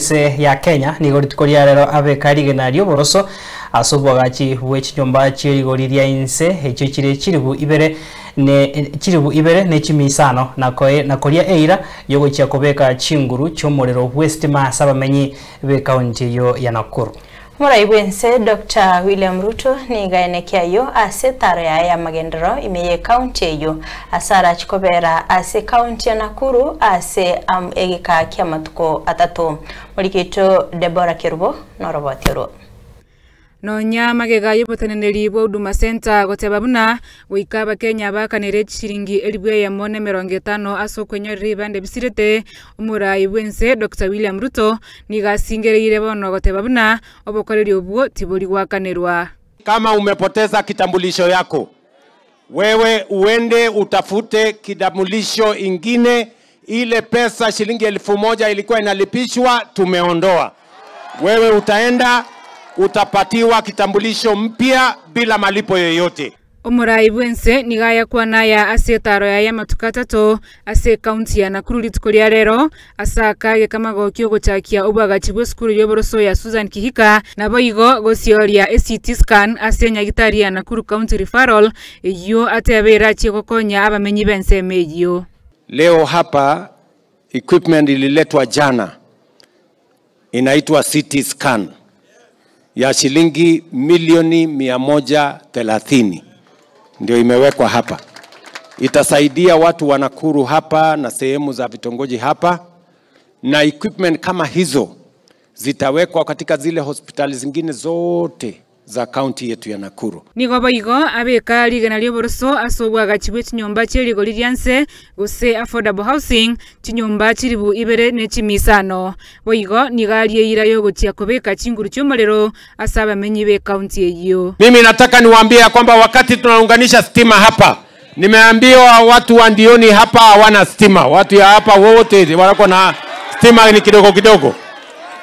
Ense ya Kenya nigo rituko ria rero abeka rigena ri'oboroso ase oboagachi bwe chinyomba chie rigori ria inse, echio chire chilifu ibere ne chilifu ibere ne chimia isano, na koe na koria eira y'ogochia kobeka chinguru chi'omorero bw'esitima ase abamenyi b'ekaunti eyio ya Nakuru. Omorai bw'ense Doctor William Ruto nigo aenekia ayio ase etaro yaye y'amagenderero ime y'ecounty eyio ase arache kobera ase ecounty ya Nakuru ase egeka ki'amatuko atato. Moriki oito Deborah Kerubo noroboti orwo. Nonya magega y'oboteneneri bwa Huduma Centre goteba buna goika abakenya baakanere chishiringi elifu eyemo na emerongo etano ase okwenyorera ebibande bisirete, Omorai bw'ense Doctor William Ruto nigo asingereire bono goteba buna obokoreri obwo tibori goakanerwa. Kama umepoteza kitambulisho yako, wewe uende utafute kitambulisho ingine. Ile pesa shilingi 1000 ilikuwa inalipishwa tumeondoa. Wewe utaenda utapatiwa kitambulisho mpya bila malipo yoyote. Omorai bw'ense nigo ayakwana aya ase etaaro yaye amatuko atato ase ekaunti ya Nakuru rituko ria rero, ase aka gekamagokia ogochakia obwagachi bw'esukuru y'oboroso ya Susan Kihika, naboigo gosioria eCT scan ase enyagitari ya Nakuru County Referral, eyio atebe erachie gokonya abamenyi b'ensemo eyio. Leo hapa equipment ililetwa jana inaitwa CT scan ya shilingi milioni mia moja thelathini ndio imewekwa hapa. Itasaidia watu wa Nakuru hapa na sehemu za vitongoji hapa, na equipment kama hizo zitawekwa katika zile hospitali zingine zote za kaunti yetu ya Nakuru. Nigo boigo abeka rigena ri'oboroso ase obwagachi bwe chinyomba chie rigori ria nse gose affordable housing, chinyomba chilifu ibere ne chimia isano. Boigo nigo arie eira y'ogochia kobeka chinguru chi'omorero ase abamenyi b'ekaunti eyio. Mimi nataka niwaambie ya kwamba wakati tunaunganisha stima hapa, nimeambiwa watu wa Ndioni hapa hawana stima, watu ya hapa wote wako na stima ni kidogo kidogo.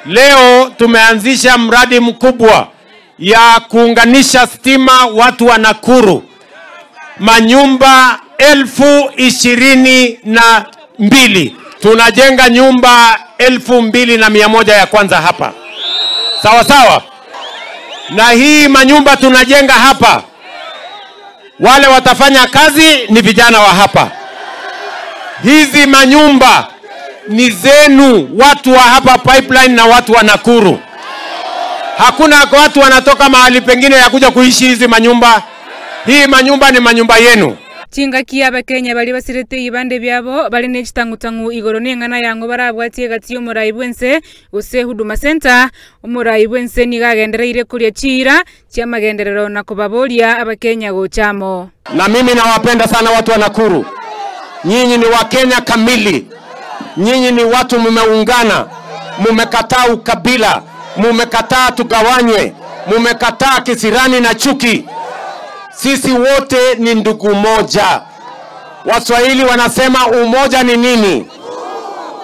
Leo tumeanzisha mradi mkubwa ya kuunganisha stima watu wa Nakuru, manyumba 22,000. Tunajenga nyumba 2,100 ya kwanza hapa, sawa sawa. Na hii manyumba tunajenga hapa, wale watafanya kazi ni vijana wa hapa. Hizi manyumba ni zenu, watu wa hapa Pipeline na watu wa Nakuru. Hakuna watu wanatoka mahali pengine ya kuja kuishi hizi manyumba. Hii manyumba ni manyumba yenu. Chingaki abakenya baria basirete ebibande biabo bare ne chitang'utang'u igoro na eng'ana yang'o barabwatie egati y'omorai bw'ense gose Huduma Centre. Omorai bw'ense nigo agendereire koria chiira chi'amagenderero na kobaboria abakenya gocha amo. Na mimi nawapenda sana watu wa Nakuru. Nyinyi ni Wakenya kamili. Nyinyi ni watu mumeungana, mumekataa ukabila, mumekataa tugawanywe, mumekataa kisirani na chuki. Sisi wote ni ndugu moja. Waswahili wanasema umoja ni nini?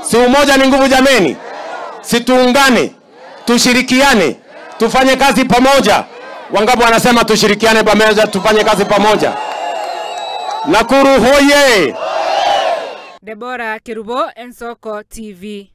Si umoja ni nguvu jameni? Si tuungane, tushirikiane, tufanye kazi pamoja. Wangapi wanasema tushirikiane pamoja, tufanye kazi pamoja? Nakuru hoye! Deborah Kerubo, Ensoko TV.